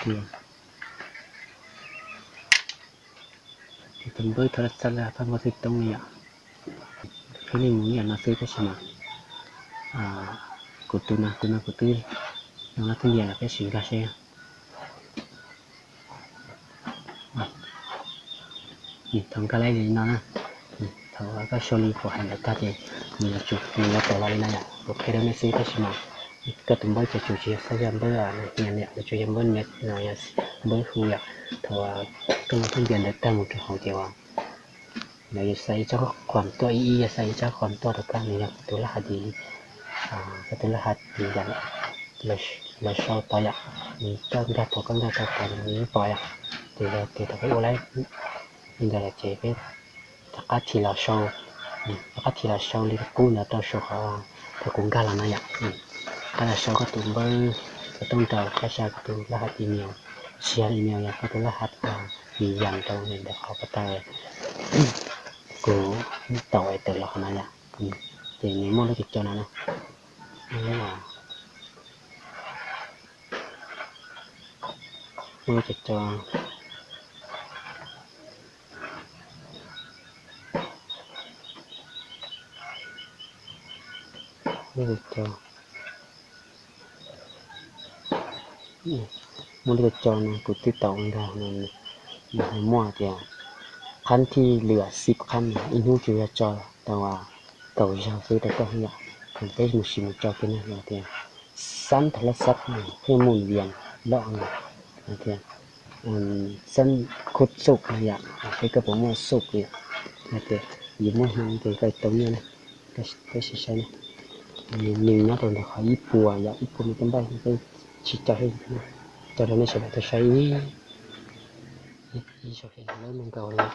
Tus npawb thov txaj laj pab npawb xwb toob li yom. Peb li mus ib yam no xwb tab sis mas kuv tus no, tus no kuv twb nug lab twb ntias lawm, peb sim nkag seb. Thaum nkag lawm li no na, thaum koj sau li kuv hais ntawd tag ces nws yuav tsum, nws yuav tawm los li no yom, kuv qhia rau nej xwb tab sis mas koj tus npawb yuav tsum tsis yog xab yaj npawb niam, yuav tsum yog npawb niam, npawb hu yom. Thaum koj lab twb ntias ntawd tag mus rau hauv ces lawv yuav xa ib tsob qhuam tuaj, ib ib yuav xa ib tsob qhuam tuaj rau koj, nws yog koj tus laj hav di, koj tus laj hav di yom. Lawv sau tod yom, nws coj nkag thaum koj nkag tau tod nws yeej pom yom. Ces yog tias thaum peb ua lab li ntawd lawm ces peb rov qab thim los sau, rov qab thim los sau li qub ntawd rau saum qhov thaum kuv nkag los no yom. Rov qab los sau koj tus npawb xov tooj rau, rov qab xa koj tus laj hav di, email, tsis yog email, yog koj tus laj hav di yam rau ntawm qhov ko taw kuv tau tawm los qhov no yom. Ces nws muaj lub cov co no na, muaj lub cov co, lub cov co, muaj lub cov co no kuv twb tau nkag no, nws muaj tias qhab thij lwm xib qhab, ib hnub tsuas yog tso tau kaum zaug xwb rau koj yom. Peb mus sim mus tso kiag no hais tias xab thaum laj xab thiaj mus vias loj no, hais tias xab khub xub no yom, seb koj puas muaj xub yom. Hais tias yus muaj hnyuv ces koj tau nyiaj na. Peb sim saib na, nws nyob rau ntawm qhov ib puas yom, ib puas me kab npauj, peb tsis co, co rau nej sawv daws tau saib ib zaug, lab nees nkaum li,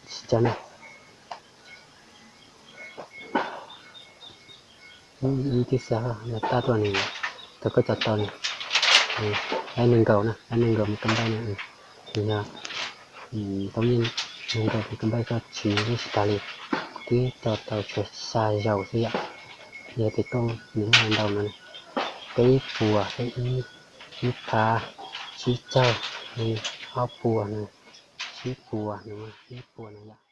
tsis co na. Ib tib xav los tab tuaj nws, thaum koj co tau nws, lab nees nkaum na, lab nees nkaum me kab npauj na, nws yog tau nyiaj nees nkaum me kab npauj, koj tsis nyiaj tsis tas li. Kuv twb co tau tshuav xya zaus xwb yom. Yog tias koj nyiam ntau no, peb puas, peb ib, ib phav, tsib caug, ob puas no, tsib puas no, ib puas no yom.